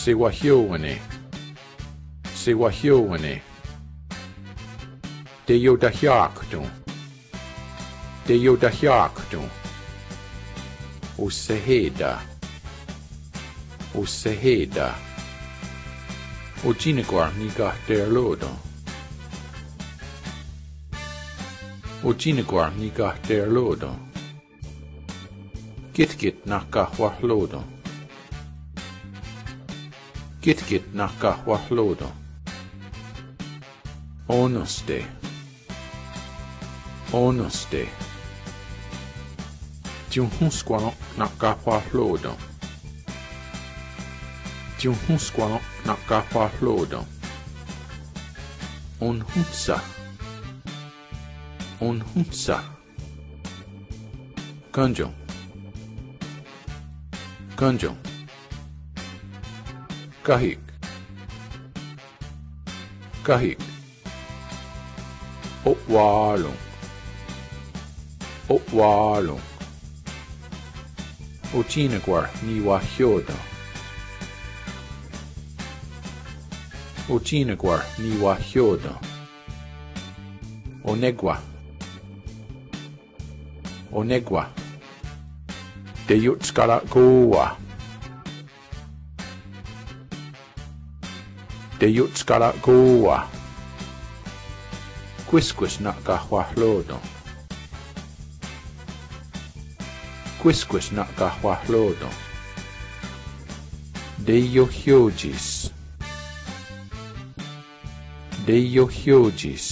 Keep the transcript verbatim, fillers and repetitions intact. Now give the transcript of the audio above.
Sewahió:wane. Sewahió:wane. Teiotahià:kton. Teiotahià:kton. Osahè:ta. Osahè:ta. Otsì:nekwar nikahteró:ton. Otsì:nekwar nikahteró:ton. Kítkit na'kahwáhrlonton. Kítkit na'kahwáhrlonton. Ó:nenste. Ó:nenste. Tiohnhónskwaron na'kahwáhrlonton. Tiohnhónskwaron na'kahwáhrlonton. Onhóntsa. Onhóntsa. Kéntsion. Kéntsion. Káhik. Káhik. O'wà:ron. O'wà:ron. Otsì:nekwar niwahiò:ten. Otsì:nekwar niwahiò:ten. Onékwa. Onékwa. Teiotskara'kó:wa. Teiotskara'kó:wa. Kwéskwes na'kahwáhrlonton. Kwéskwes na'kahwáhrlonton. Teiohió:tsis. Teiohió:tsis.